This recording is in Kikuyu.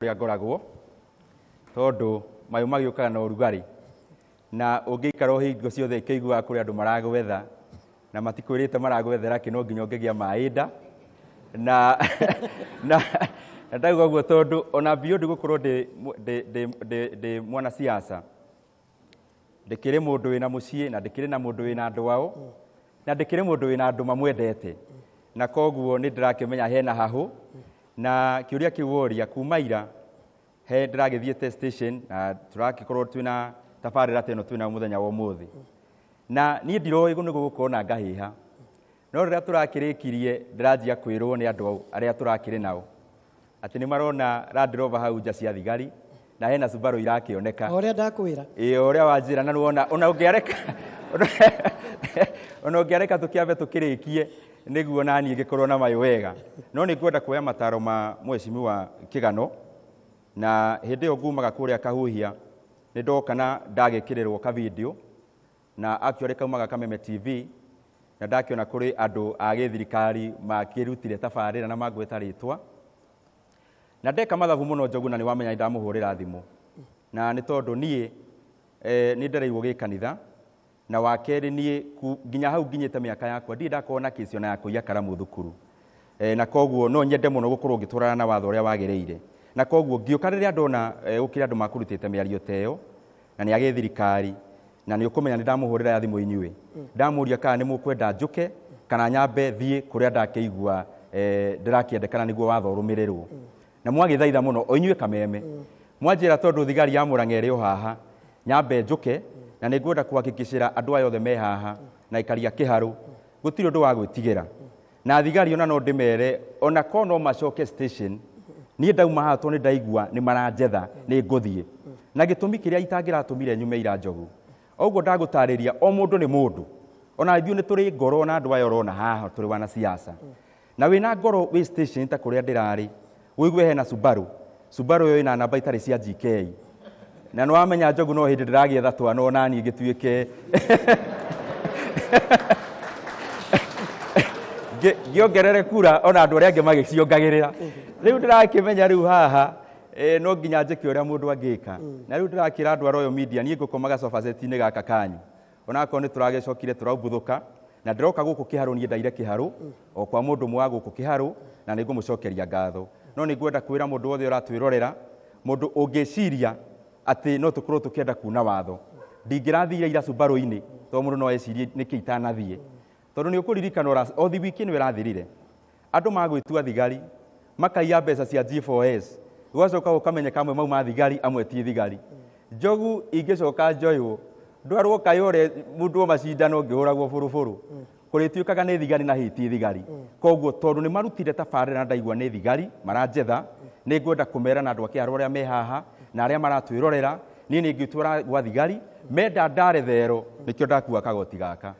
Ũrĩa ngoragwo, tondũ mayũ magĩũkaga na ũrugarĩ, na ũngĩikara o hingo ciothe ĩkĩiguaga kũrĩ andũ maragwetha na matikwĩrĩte maragwethera kĩ, no nginya ũngĩgĩa maĩ nda na ndauga ũguo tondũ ona beyond gũkorwo ndĩ mwanasiasa, ndĩkĩrĩ mũndũ wĩna mũciĩ, na ndĩkĩrĩ na mũndũ wĩna andũ ao, na ndĩkĩrĩ mũndũ wĩna andũ mamwendete, na koguo nĩ ndĩrakĩmenya hena hahũ. Na kĩũria kĩu woria kuma ira he ndĩragĩthiĩte station, na tũrakĩkorwo twĩna tabarĩra ta ĩno twĩna mũthenya wa ũmũthĩ, na niĩ ndiroĩ nĩ gũgũkorwo na ngahĩha, no rĩrĩa tũrakĩrĩkirie ndĩranjia kwĩrwo nĩ andũ arĩa tũrakĩrĩ nao atĩ nĩ marona Land Rover hau nja cia thigari, na hena Subaru irakĩoneka. O ũrĩa ndakwĩra. Ĩĩ, o ũrĩa wanjĩra, na nĩwona ona ũngĩareka tũkĩambe tũkĩrĩkie nĩguo naniĩ ngĩkorwo na mayũ wega. No nĩ ngwenda kuoya mataro ma mheshimiwa Kĩgano, na hĩndĩ ĩyo ngumaga kũrĩa Kahuhia nĩ ndoka na ndagĩkĩrĩrwo ka video, na actually kaumaga Kameme TV, na ndakĩona kũrĩ andũ a gĩthirikari makĩrutire tabarĩra na mangweta rĩtwa, na ndeka mathabu mũno Njogu, na nĩ wamenya nĩ ndamũhũrĩra thimũ, na nĩ tondũ niĩ nĩ ndereirwo gĩkanitha, na wa kerĩ niĩ nginya hau nginyĩte mĩaka yakwa ndirĩ ndakorwo na kĩci ona ya kũiya karamu thukuru, na koguo no nyende mũno gũkorwo ngĩtwarana na watho ũrĩa wagĩrĩire, na koguo ngĩũka rĩrĩa ndona gũkĩrĩ andũ makũrutĩte mĩario ta ĩyo na nĩ a gĩthirikari, na nĩ ũkũmenya nĩ ndamũhũrĩra ya thimũ inyuĩ, ndamũria kana nĩ mũkwenda njũke kana nyambe thiĩ kũrĩa ndakĩigua ndĩrakĩendekana nĩguo watho ũrũmĩrĩrwo, na mwagĩthaitha mũno o inyuĩ Kameme, mwanjĩra tondũ thigari ya Mũrang'a ĩrĩ o haha nyambe njũke, na nĩ ngwenda kũhakikicĩra andũ aya othe me haha na aikari a Kĩharũ gũtirĩ ũndũ wa gwĩtigĩra, na thigari ona no ndĩmere ona korwo no macoke station, niĩ ndauma haha tondũ nĩ ndaigua nĩ maranjetha nĩ ngũthiĩ, na gĩtũmi kĩrĩa itangĩratũmire nyume ira Njogu, ũguo ndagũtarĩria, o mũndũ nĩ mũndũ, ona ithuĩ nĩ tũrĩ ngoro, na andũ aya ũrona haha tũrĩ wanasiasa, na wĩna ngoro wĩ station ta kũrĩa ndĩrarĩ, ũigue hena Subaru, Subaru ĩyo ĩna namba itarĩ cia GK, na nĩ wamenya Njogu no hĩndĩ ndĩragĩetha twana ona niĩ ngĩtuĩke ngĩongerere kura, ona andũ arĩa angĩ magĩciongagĩrĩra. Rĩu ndĩrakĩmenya rĩu haha no nginya njĩke ũrĩa mũndũ angĩka, na rĩu ndĩrakĩra andũ a Royal Media niĩ ngũkomaga sofa set-inĩ gaka kanyu, onakorwo nĩ tũragĩcokire tũraumbuthũka, na ndĩroka gũkũ Kĩharũ. Niĩ ndaire Kĩharũ o kwa mũndũ ũmwe wa gũkũ Kĩharũ, na nĩ ngũmũcokeria ngatho, no nĩ ngwenda kwĩra mũndũ wothe ũratwĩrorera, mũndũ ũngĩciria atĩ no tũkorwo tũkĩenda kuna watho, ndingĩrathire ira Subaru-inĩ, tondũ mũndũ no ecirie nĩkĩ itanathiĩ, tondũ nĩ ũkũririkana o thi wiki ĩno ĩrathirire andũ magwĩtua thigari makaiya mbeca cia G4S, gũgacoka gũkamenyeka amwe mauma thigari, amwe ti thigari. Njogu, ingĩcoka njoywo ndwarwo Kayore mũndũ wa macindano ngĩhũragwo bũrũbũrũ, kũrĩtuĩkaga nĩ thigari na hihi ti thigari. Koguo tondũ nĩ marutire tabarĩra na ndaigua nĩ thigari maranjetha, nĩ ngwenda kũmera na andũ a Kĩharũ arĩa me haha na arĩa maratwĩrorera, niĩ nĩ ngĩtwara gwa thigari menda ndare thero, nĩkĩo ndakua kagoti gaka.